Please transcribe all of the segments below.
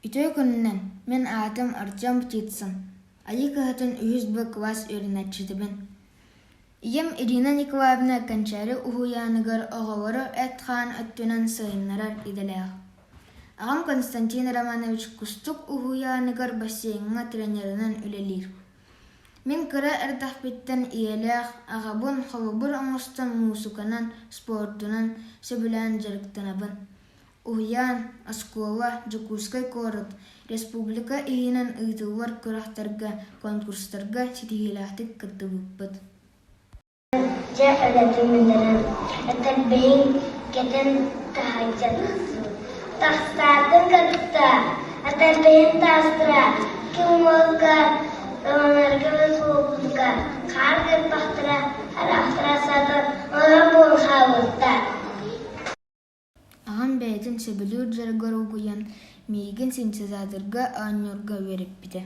Үтүө күнүнэн, мин аатым Артем Птицын, Айыы кыһатын үһүс Б кылаас үөрэнээччитэбин. Ийэм Ирина Николаевна Кэнчээри уһуйааныгар оҕолору эт-хаан өттүнэн сайыннарар идэлээх. Аҕам Константин Романович Кустук уһуйааныгар бассейҥҥа тренеринэн үлэлиир. Мин кыра эрдэхпиттэн ийэлээх аҕабын холобур оҥостон муусуканан, спордунан сөбүлээн дьарыктанабын. Уһуйаан, оскуола, Дьокуускай куорат, республика иһинэн ыытыллар күрэхтэргэ, конкурстарга ситиһиилээхтик кыттыбыппыт. Дьэ үлэтин бүтэрэн, этэрбэһин кэтэн таһырдьа тахсыбыт. Тахсаатын кытта этэрбэһин таастара ким уолга ылынарга суолбутугар хаар гыппахтара, араахтара сатан онон буолан хаалбыттар. Аҕам бэйэтин сөбүлүүр дьарыгар угуйан, миигин синтезаторга оонньуурга үөрэппитэ.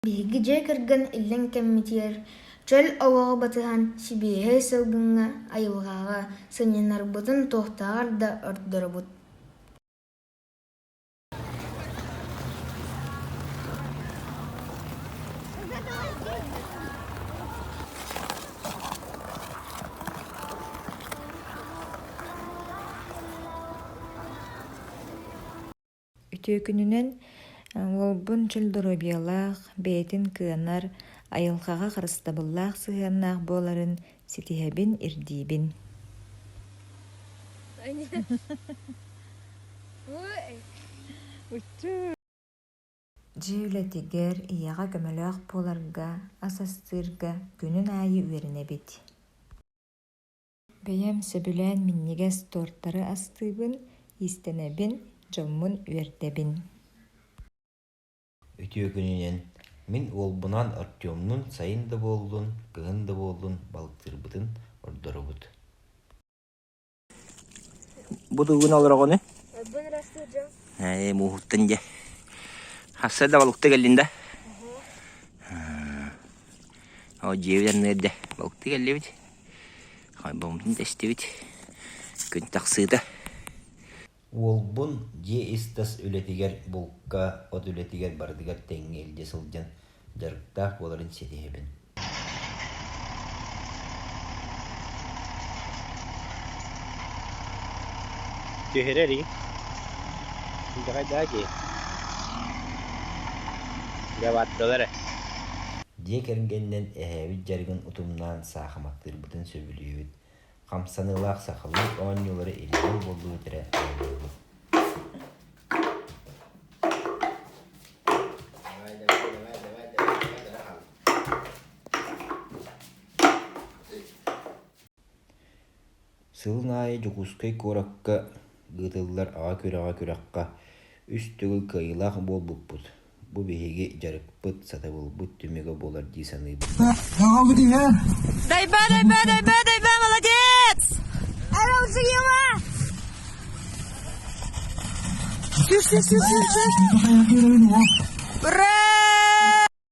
Биһиги дьиэ кэргэн иллэҥ кэммитигэр чөл олоҕу батыһан, сибиэһэй салгыҥҥа, айылҕаҕа сынньанарбытын туохтааҕар да ордоробут. Үтүө күнүнэн уолбун чөл доруобуйалаах, бэйэтин кыанар, айылҕаҕа харыстабыллаах сыһыаннаах буоларын ситиһэбин, ирдиибин. Дьиэ үлэтигэр, ийэҕэ көмөлөөх буоларга, ас астыырга күнүн аайы үөрэнэбит. Бэйэм сөбүлээн минньигэс тортары астыыбын, иистэнэбин, дьоммун үөрдэбин. Үтүө күнүнэн, мин уолбунаан Артемнуун сайын да буоллун, кыһын да буоллун балыктыырбытын ордоробут. Бу тугун олороҕуну? Ээ, мууһуттан дьэ. Хасса да балыкта кэллин да? О, дьиэбит анныгар дьэ балыкты кэллибит. Хойбоммутун тэстибит. Күн тахсыыта. Уолбун дьиэ ис-тас үлэтигэр, булка, от үлэтигэр барытыгар тэҥҥэ илдьэ сылдьан дьарыктаах буоларын ситиһэбин. Түһэрэрий Итэҕэйдээ дии Дьэ бардылар ээ Дьиэ кэргэнинэн эһээбит дьарыгын утумнаан саахыматтыырбытын сөбүлүүбүт, хамсаныылаах сахалыы оонньуулары иллэҥ буоллубут эрэ оонньуубут. Давай давай давай давай давай давай Сылын аайы Дьокуускай куоракка ыытыллар Аҕа күрэҕэ күрэххэ үс төгүл кыайыылаах буолбуппут. Бу биһиги дьарыкпыт, сатабылбыт түмүгэ буолар дии саныыбын. Дайба, дайба, дайба, дайба, молодец! Ура!